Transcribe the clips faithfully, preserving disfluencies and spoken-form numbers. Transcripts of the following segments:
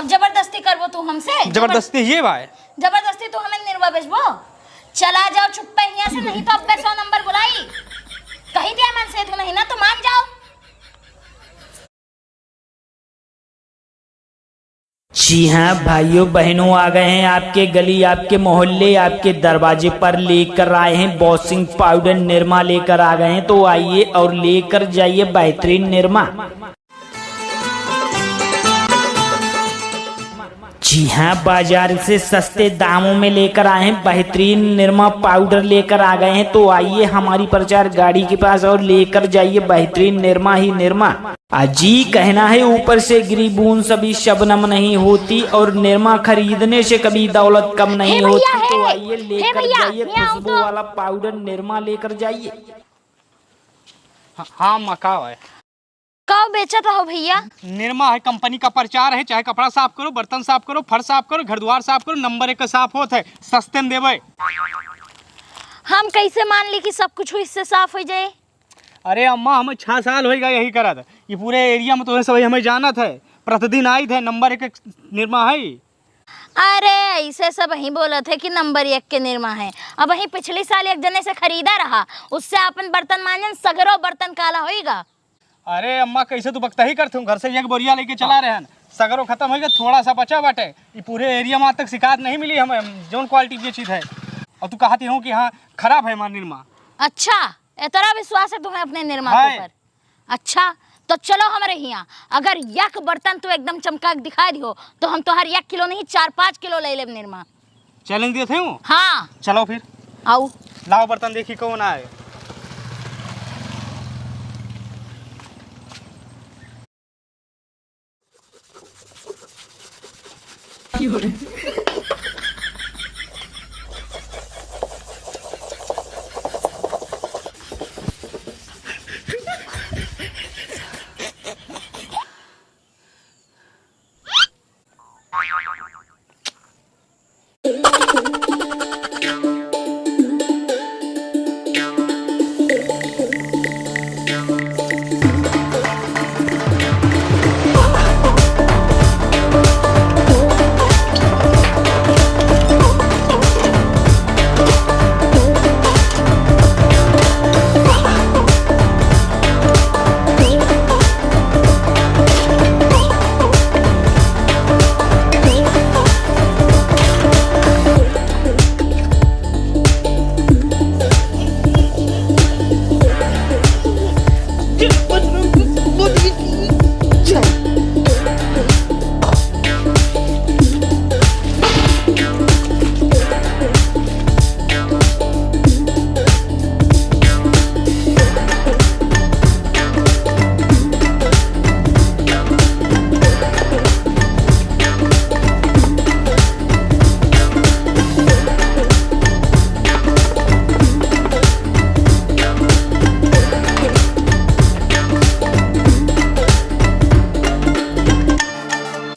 अब जबरदस्ती करबो तू हमसे? जबरदस्ती ये बाय। जबरदस्ती तू हमें निरमा बेचबो? चला जाओ चुप्पे हियाँ से, नहीं तो अब्बे सौ नंबर बुलाई। कही दिया मन से तू नहीं ना, तो मान जाओ। जी हाँ भाइयों बहनों, आ गए हैं आपके गली, आपके मोहल्ले, आपके दरवाजे पर लेकर आए हैं वॉशिंग पाउडर, निरमा लेकर आ गए हैं। तो आइए और लेकर जाइए बेहतरीन निरमा। जी हाँ, बाजार से सस्ते दामों में लेकर आए हैं बेहतरीन निरमा पाउडर लेकर आ गए हैं। तो आइए हमारी प्रचार गाड़ी के पास और लेकर जाइए बेहतरीन निरमा ही निरमा। अजी कहना है ऊपर से गिरी बूंद सभी शबनम नहीं होती, और निरमा खरीदने से कभी दौलत कम नहीं होती। तो आइए लेकर जाइए खुशबू वाला पाउडर निरमा लेकर जाइए। हाँ, हाँ, मकाओ है। का बेचत हो भैया? निरमा है, कंपनी का प्रचार है, चाहे कपड़ा साफ करो, बर्तन साफ करो, फर्श साफ करो, घर द्वार साफ करो, नंबर एक का साफ होत है, सस्ते में देबे। हम कैसे मान ली कि सब कुछ इससे साफ हो जाए? अरे अम्मा, हमें छह साल होइगा यही करत, ये पूरे एरिया में तो सब हमें जानत है, प्रतिदिन आइत है, नंबर एक निरमा है। अरे ऐसे सब ही बोलत है कि नंबर एक के निरमा है। अब ही पिछली साल एक जने से खरीदा रहा, उससे अपन बर्तन मांजन, सगरो बर्तन काला होइगा। अरे अम्मा, कैसे तू बकतही करत हूँ? घर से एक बोरिया लेके चला रहे हन, सगरो खत्म होइगा, थोड़ा सा बचा बाटे। ये पूरे एरिया में आज तक शिकायत नहीं मिली हमें, हम जौन क्वालिटी बेचित है। और तू कहती हूँ कि हाँ, खराब है हमार निरमा। अच्छा, इतना विश्वास है तुम्हें अपने निरमा के ऊपर? अच्छा, तो चलो हमरे हियाँ, अगर एक बर्तन तू एकदम चमका के दिखा दियो, तो हम तोहर एक किलो नहीं, चार पाँच किलो ले लेब निरमा। चैलेंज देत हूँ? हाँ। चलो फिर। आओ। लाओ बर्तन देखी कौन आए।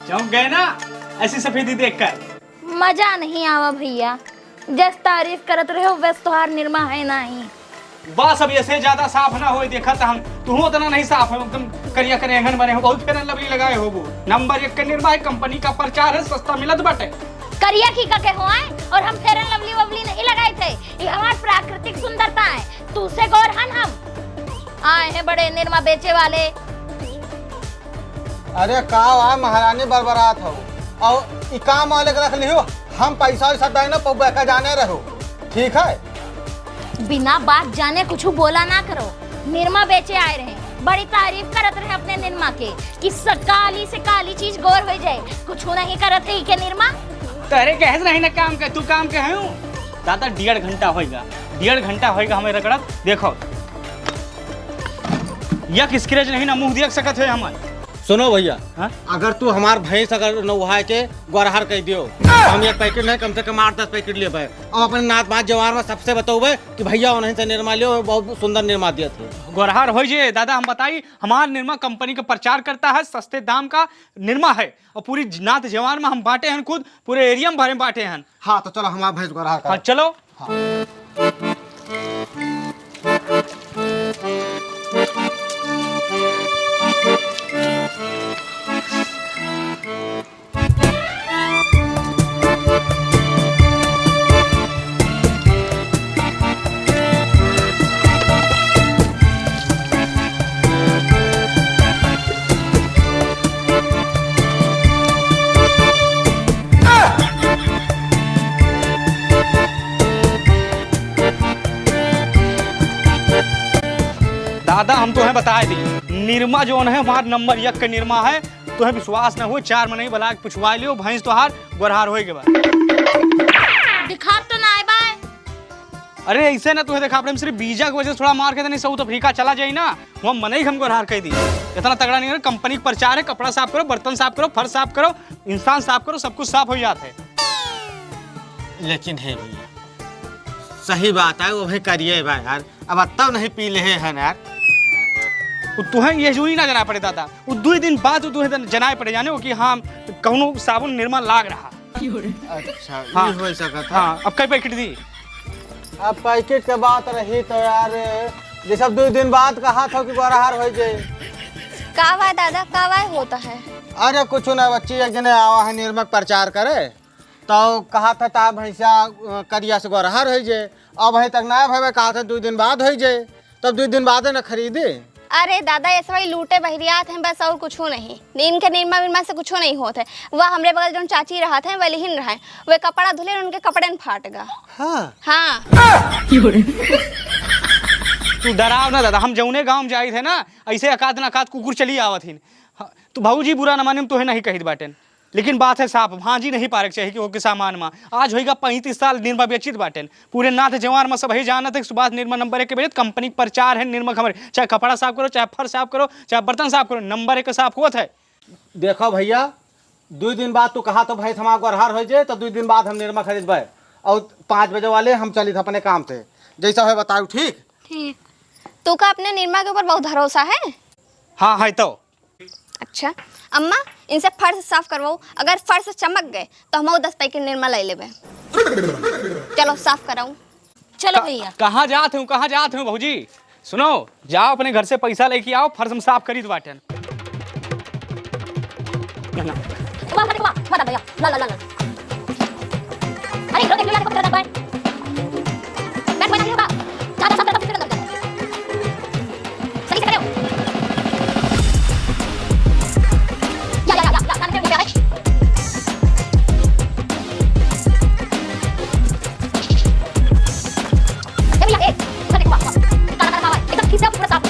चौंक गए ना ऐसी सफेदी देखकर? मजा नहीं आवा भैया, जस तारीफ करत रहे हो वस तोहार निरमा है नहीं। बस अब ऐसे ज्यादा साफ ना होए, देखा त हम, तू उतना नहीं साफ है, एकदम करिया करेंगन बने हो, बहुत Fair and Lovely लगाए हो वो। नंबर एक के निरमा है, कंपनी का प्रचार है, सस्ता मिलत बाटे। करिया की का के हो आए, और हम Fair and Lovely ववली नहीं लगाए थे, ये हमार प्राकृतिक सुंदरता है, तू से गौर हन हम। आए हैं बड़े निरमा बेचे वाले। अरे का वा महारानी बरबरात हो, और ई काम वाले के रख लिहो, हम पैसा वैसा दे ना पौबे का जाने रहो, ठीक है? बिना बात जाने कुछ बोला ना करो। निरमा बेचे आए रहे, बड़ी तारीफ करत रहे अपने निरमा के कि स-, काली से काली चीज गोर हो जाए, कुछ नहीं करत है के निरमा। तोरे कहे से नहीं ना काम के, तू काम के है हूँ। दादा डेढ़ घंटा होइगा, डेढ़ घंटा होइगा हमें रगड़त, देखो। एक scratch नहीं ना मुँह देख सकत है हमन। सुनो भैया, हाँ? अगर तू हमार भैंस अगर नौहाए के गोरहर कह दियो, हम एक packet नहीं, कम से कम आठ दस packet लेबे। अब अपने नात बात जवार में सबसे बतौबे कि भैया उन्हीं से निरमा लियो, बहुत सुंदर निरमा दिया थे। गोरहर हो जे दादा, हम बताई, हमार निरमा कंपनी का प्रचार करता है, सस्ते दाम का निरमा है और पूरी नात जवार में हम बांटे हैं खुद, पूरे एरिया में भरे बांटे हैं। हाँ, तो चलो हमार भैंस गोरहर करो। हाँ, चलो। हाँ। तोहे बताए दी, निरमा जौन है, हमार नंबर एक के निरमा है। तोहे विश्वास न हो, चार मनई बलाय के पुछवाय लियो, भैंस तोहार गोरहार होए के बा। दिखात तो ना आए बाय। अरे, ऐसे ना तोहे देखा, अपने सिर्फ वीजा के वजह से थोड़ा मार के देने, साउथ अफ्रीका चला जाई ना, वहाँ मनई के हम गोरहार कह दी। इतना तगड़ा नहीं है, कंपनी के प्रचार है, कपड़ा साफ करो, बर्तन साफ करो, फर्श साफ करो, इंसान साफ करो, सब कुछ साफ हो जात है। लेकिन हे भैया, सही बात है, वो भी करिए बा यार। अब अत्तौ नहीं पी लेहे हन यार। उ तुहें ये जूरी ना जनाय पड़े दादा, उ दुई दिन बाद उ तुहें जनाय पड़े, जाने हो कि हाँ, कौनो साबुन निरमा लाग रहा। अच्छा, हाँ। ई हो सकत है। हाँ, अब कई पैकेट दी? अब पैकेट के बात रही तो यार, जैसे अब दुई दिन बाद कहा था कि गोरहार हो जाए। का बाय दादा, का बाय होता है? अरे कुछ ना बच्ची, एक जने आवा है निरमा के प्रचार करे, तो कहा था ता भैंसा, अ, करिया से गोरहार हो जाए। अब अभी तक ना भवे, कहा था दुई दिन बाद हो जाए, तब दुई दिन बाद न खरीदे। अरे दादा, ये सब लूटे बहरियात हैं बस, और कुछ नहीं। इनके निरमा विरमा से कुछ नहीं होत है। वह हमरे बगल जौन चाची रहत हैं, वह लिहिन रहे, वे कपड़ा धुले, उनके कपड़े न फाट गा। हाँ। हाँ। तू डराव ना दादा, हम जौने गाँव में जाइत है ना, ऐसे अकात ना अकात कुकुर चली आवत हिन। हाँ, तू भौजी बुरा न माने, हम तोहे नहीं कहित बाटेन। लेकिन बात है साफ, भांजी नहीं पारे के चाही कि ओके सामान मा। आज होइगा पैंतीस साल निरमा बेचित बाटेन। पूरे नाथ जवार मा सबही जानत है कि सुभाष निरमा नंबर एक के बेचत, कंपनी के प्रचार है निरमा के हमरे। चाहे कपड़ा साफ करो, चाहे फर्श साफ करो, चाहे बर्तन साफ करो, नंबर एक के साफ होत है। देखो भैया, दुई दिन बाद तू कहा तो भैंस हमार गोरहार हो जाए, तो दुई दिन बाद हम निरमा खरीदबे। और पाँच बजे वाले हम चलित अपने काम से, जैसा है बताओ, ठीक? ठीक। तू का अपने निरमा के ऊपर बहुत भरोसा है? हाँ, है तो। अच्छा अम्मा, इनसे फर्श साफ करवाओ, अगर फर्श चमक गए तो हम दस पैकेट निरमा ले लेबे। चलो साफ कराऊं। चलो क-, भैया। कहाँ जात हूँ, कहाँ जात हूँ भौजी? सुनो, जाओ अपने घर से पैसा लेके आओ, फर्श हम साफ करी बाटेन। वाह, वाह, वाह, वाह, भैया, ला, ला, ला, ला। अरे, इधर देख लो यार, पत्थर रखा है। बैठ, बैठ, बैठ, बैठ। ज्यादा सब तरफ से अंदर जाओ। सही से खड़े हो। या, या, या, या, या, अंदर हो गया है। ए भैया, ए, इधर देखो, वाह, वाह। काला, काला, काला, एकदम खींचा, पूरा साफ।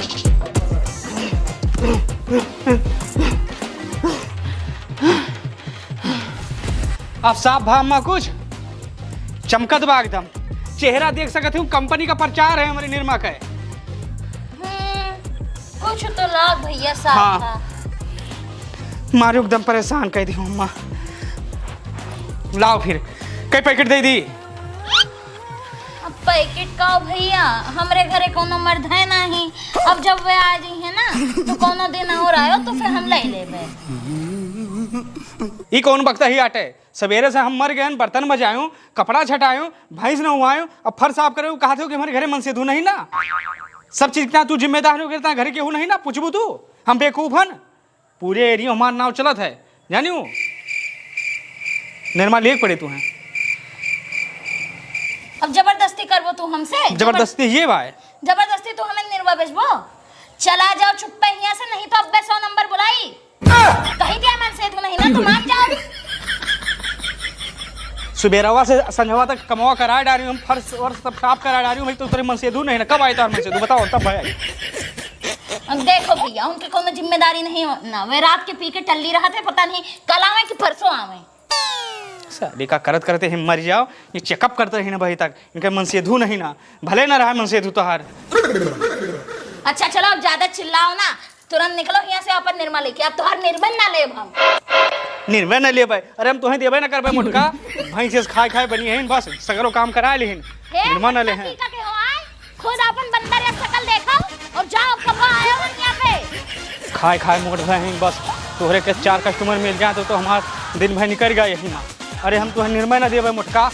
अब साफ भा अम्मा कुछ? चमकत बा एकदम। चेहरा देख सकत हूँ, कंपनी का प्रचार है हमरे निरमा का। हम्म, कुछ तो लाग भैया साफ हाँ। था। मारू एकदम परेशान कर दी हूँ अम्मा। लाओ फिर, कई पैकेट दे दी? अब पैकेट का भैया, हमरे घरे कोनो मर्द है नहीं। अब जब वे आ जाई है ना, तो कोनो दिन और आयो तो फिर हम ले लेबे। ई कौन बकता ही आटे? सवेरे से हम मर गए, बर्तन मजायो, कपड़ा छटायो, भैंस नहवायो, अब फर्श साफ करे, कहत हो कि हमरे घरे मनसेधू नहीं ना। सब चीज का तू जिम्मेदार हो, कहता घरे केहू नहीं ना, पूछबू तू? हम बेवकूफ हन? पूरे एरिया हमार नाव चलत है, जानियो? निरमा लेके पड़े तू हैं। अब जबरदस्ती करबो तू हमसे? जबरदस्ती ये बाय। जबरदस्ती तू हमें निरमा बेचबो? चला जाओ चुप्पे हियां से, नहीं तो अब्बे सौ नंबर बुलाई। कही दिया मनसेधू नहीं ना, तो मान जाओ। सुबेरवा से संझवा तक कमवा करा डारी हूँ, हम फर्श वर्श सब साफ करा डारी हूँ, भाई तो तेरे मनसेधू नहीं ना, कब आए तार मनसेधू बताओ, तब भाई। अब देखो भैया, उनके कोनो जिम्मेदारी नहीं हो ना, वे रात के पी के टल्ली रहत है, पता नहीं कल आवे कि परसों आवे। साले का करत करते ही मर जाओ, ये चेकअप करते रही ना भाई तक, इनके मनसेधू नहीं ना, भले ना रहा मनसेधू तोहार। अच्छा चलो, अब ज्यादा चिल्लाओ ना, तुरंत निकलो यहाँ से अपन निरमा लेके, अब तोहार निर्बन ना लेब हम। निर्बन ना लेबै? अरे हम तोहें देबै ना करबै मोटका, भैंस से खाए खाए बनी है बस, सगरो काम करा लेहिन, हे, निर्बन ना ले हैं। का के हो आए? खुद अपन बंदर या शकल देखो और जाओ, कब आए हो यहाँ पे? खाए खाए मोट रहे हैं बस, तोहरे के चार कस्टमर मिल जाए तो, तो हमार दिन भर निकल गया यही ना। अरे हम तोहें निर्बन ना देबै मोटका,